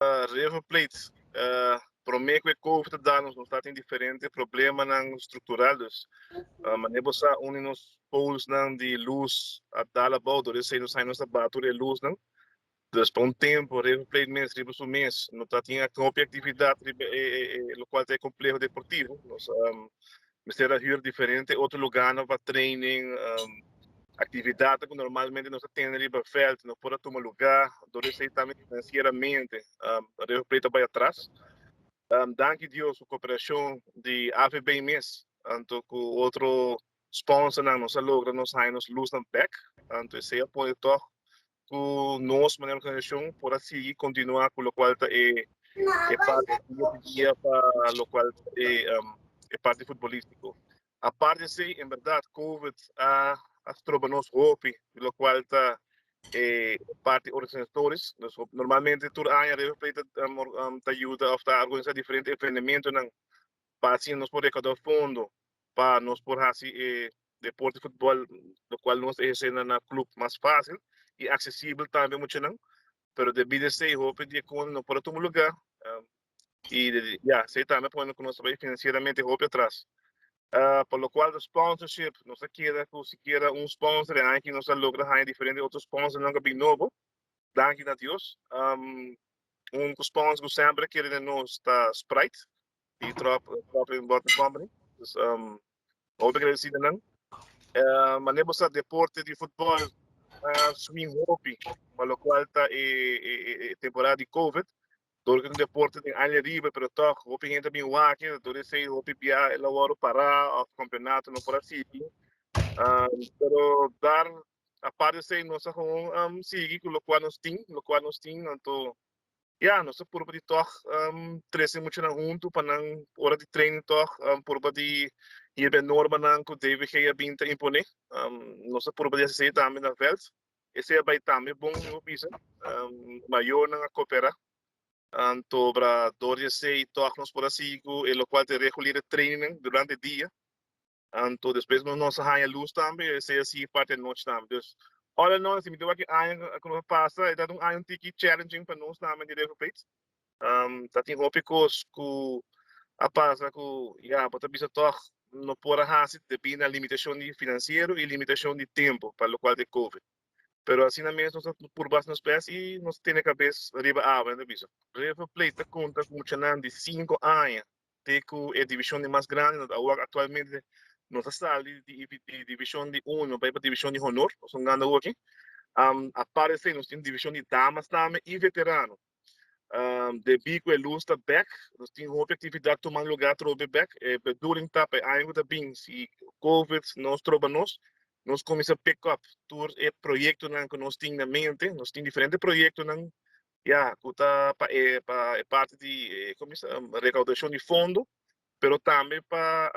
River Plate, promé ku COVID a dal, nos tabatin diferente problemanan struktural. Dus, manera bo sa, un di nos polesnan di lus a dal abou, dor esei nos a bati e lusnan. Dus pa un tempu River Plate mes riba su mes no tabatin hopi aktividat riba e lokual ta e kompleho deportivo. Nos mester a hür diferente otro lugánan pa training, aktividat ku normalmente nos ta tene riba vèlt no por a tuma lugá. Dor esei tambe finansieramente River Plate a bai atras. Danki Dios ku koperashon di AVB mes anto ku otro sponsornan nos a logra nos haña nos lusnan bèk. Anto esei a pone tòg ku nos manera organisashon por a sigui kontinuá ku lokual ta e parti dia pa dia pa lokual ta e parti futbolístiko. Aparte esei, en bèrdat COVID a stroba nos hopi di lokual ta e parti organisatoris. Dus normalmente tur aña River Plate ta yuda òf ta organisá diferente evenementonan pa asina nos por rekoudá fondo pa nos por hasi e deporte futbòl lokual nos ta ehersé na klup mas fásil i aksesibel tambe muchanan. Pero debí di esei hopi di e kos no por a tuma lugá i ya, esei tambe a pone ku nos ta bai finansieramente hopi atras. Pa lokual ta sponsorship, nos a keda ku sikiera un sponsor e aña aki nos a logra haña diferente otro sponsornan ku a bin nobo, danki na Dios. Un ku sponsor ku semper a kere den nos ta Sprite di Trop Bottle Company. Dus hopi agradecido na nan. Manera bo sa, deporte di futbòl a swing hopi pa lokual ta e temporada di covid. Dor ku ta un deporte den aña riba, pero tòg hopi hende a bin wak, dor esei hopi bia el a wòrdu pará òf kampeonato no por a sigui. Pero dar aparte esei nos a gewoon sigui ku lokual nos tin, lokual nos tin, anto ya nos a purba di tòg trese muchanan huntu pa nan ora di training tòg purba di hirba e normanan ku DVG a bin ta imponé. Nos a purba di hasi esei tambe na vèlt. Esei a bai tambe bon, mi por bisa. Mayornan a koperá. Anto bra dor di esei tòg nos por a sigui ku e lokual ta e regulier trainingnan durante dia. Anto despues nos a haña lus tambe, esei a sigui parti anochi tambe. Dus all in all, si mi ta wak e aña ku nos a pasa, e tabata un aña un tiki challenging pa nos tambe di River Plate. Ta tin hopi kos ku a pasa ku ya bo ta bisa tòg no por a hasi debí na limitashon di finansiero i limitashon di tempu pa lokual ta e covid. Pero asina mes nos a purba hasi nos bèst i nos tene kabes riba awa, nan ta bisa. River Plate ta konta ku muchanan di sinku aña te ku e divishon di mas grandi. Nos awor aktualmente nos a sali di divishon di uno bai pa divishon di honor, nos ta hungando awor aki. Aparte esei nos tin divishon di damas tambe i veterano. Debí ku e lus ta bèk, nos tin hopi aktividat tuma lugá atrobe bèk. E bedoeling ta pa e aña ku ta bin, si covid no stroba nos, nos kuminsá pick up tur e proyektonan ku nos tin na mente. Nos tin diferente proyektonan ya ku ta pa e pa e parti di komo bisa rekaudashon di fondo, pero tambe pa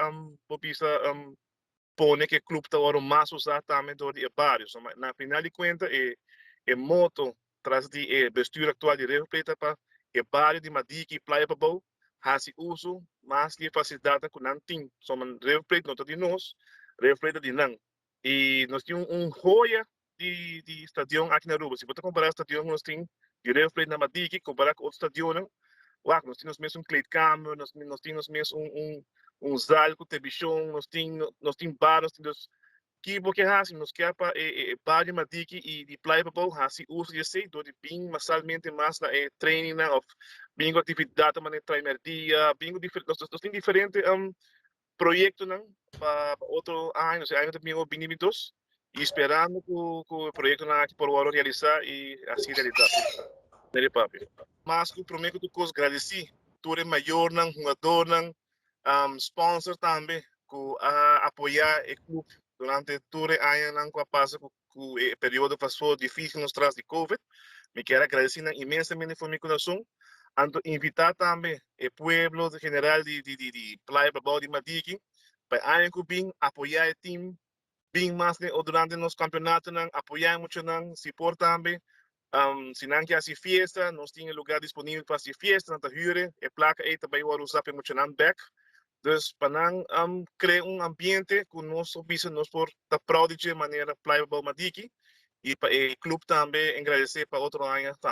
por bisa pone ku e klup ta wòrdu mas usá tambe dor di e bario. So na final di kuenta e moto tras di e bestuur aktual di River Plate ta pa e bario di Madiki i Playa Pabou hasi uso mas di e fasilidatnan ku nan tin. So River Plate no ta di nos, River Plate ta di nan. I nos tin un hoya di stadion aki na Aruba. Si bo ta kompará stadion ku nos tin di River Plate na Madiki kompará ku otro stadionnan, wak, nos tin nos mes un kleedkamer, nos tin nos mes un zaal ku televishon, nos tin bar, nos tin dus ki bo ke hasi? Nos kier pa e bario Madiki i di Playa Pabou hasi uso di esei dor di bin masalmente mas na e trainingnan òf bin ku aktividatnan manera trai mèrdia, bin ku nos tin diferente proyektonan pa otro aña, nos e aña ta bin bini binti dos i sperando ku e proyektonan aki por wòrdu realisá i hasi realidat. Meri papia. Mas ku promé ku tur kos gradisí tur e mayornan, hungadornan, sponsor tambe ku a apoyá e klup durante tur e añanan ku a pasa ku e periodo pasó difísil nos tras di COVID. Mi kier a gradisí nan inmensamente for mi kurason. Anto invitá tambe e pueblo general di Playa Pabou di Madiki pa e aña ku bin apoyá e team, bin mas durante nos kampeonatonan, apoyá e muchanan, si por tambe. Si nan ke hasi fiesta, nos tin e lugá disponibel pa hasi fiesta, nan ta hür e plaka ei ta bai wòrdu usá pa e muchanan bèk. Dus pa nan krea un ambiente ku nos por bisa nos por ta proud di dje manera Playa Pabou Madiki i pa e klup tambe engradesé pa otro aña tambe.